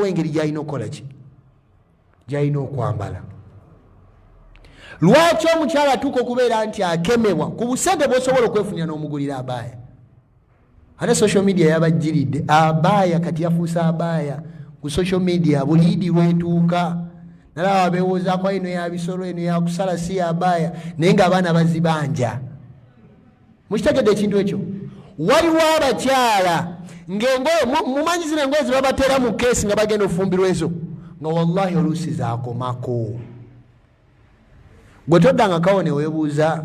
We engeri gyalina okukola ki, gyalina okwambala. Lwaki omukyala atuuka okubeera nti akemebwa ku busente bwosobola okwefunira n'omugulira abaaya? Ate social media yabajjiridde abaaya, kati yafuuse abaaya ku social media. Buli idi lwetuuka nalaba bewozaako, eno yabisolo, eno yakusala, si yabaaya, naye nga abaana bazibanja. Mukitegedde ekintu ekyo? Waliwo abakyala ngaengoye, mumanyi zino engoye zebabatera mu keesi nga bagenda ofumbirwa, ezo nga wallahi oluusi zakomako. Gwe toddanga kawo neweebuuza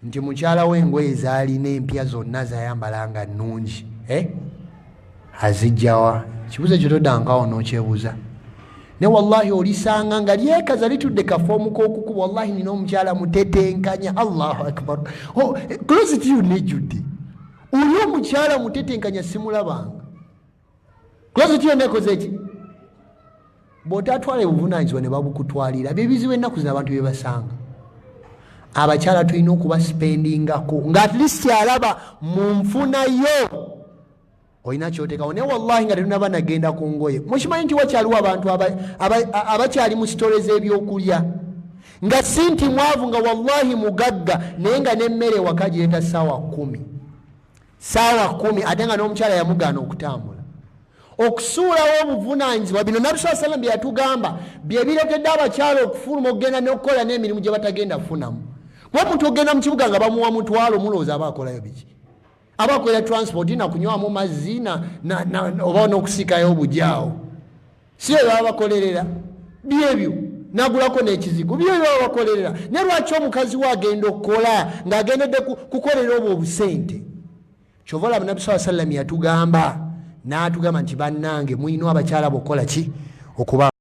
nti mukyala we engoye zaalina empya zonna zayambala nga nnungi, eh? Azijjawa? Kibuzo ekyo toddanga kawo nokyebuuza. Ne wallahi olisanga nga lyekaza litudde kafoomu k'okukuba. Wallahi nina omukyala mutetenkanya, Allahu akbar. Oh, closet yonna ejjudde. Oli omukyala mutetenkanya, simulabanga. Closet yonna ekoze eki? Bw'otatwala ebuvunanyizibwa ne babukutwalira, byebizibu ennaku zino abantu byebasanga. Abakyala tulina okuba spendingako nga at least alaba mu nfunayo olina kyotekawo. Naye wallahi nga tetunaba nagenda ku ngoye, mukimanyi nti wakyaliwo abantu abakyali mu sitole z'ebyokulya, nga si nti mwavu, nga wallahi mugagga, naye nga n'emmere ewaka gireeta saawa 10, saawa 10, ate nga n'omukyala yamugaana okutambula. Okusuulawo obuvunanyizibwa, bino Nabbi saa salam bye yatugamba, bye bireetedde abakyala okufuluma okugenda n'okukola n'emirimu gye batagenda kufunamu. Kuba omuntu okugenda mu kibuga nga bamuwa 500, mulowooza aba akolayo biki? Aba akolera transport nakunywamu mazzi oba n'okusiikayo obujaawo, si bye baba bakolerera? Byebyo, nagulako n'ekizigo, byebyo baba bakolerera. Naye lwaki omukazi we agenda okukola ng'agendedde kukolera obwo obusente? Kyova olaba Nabbi saa sallam yatugamba n'atugamba nti, bannange, mulina abakyala bokukola ki? Okuba.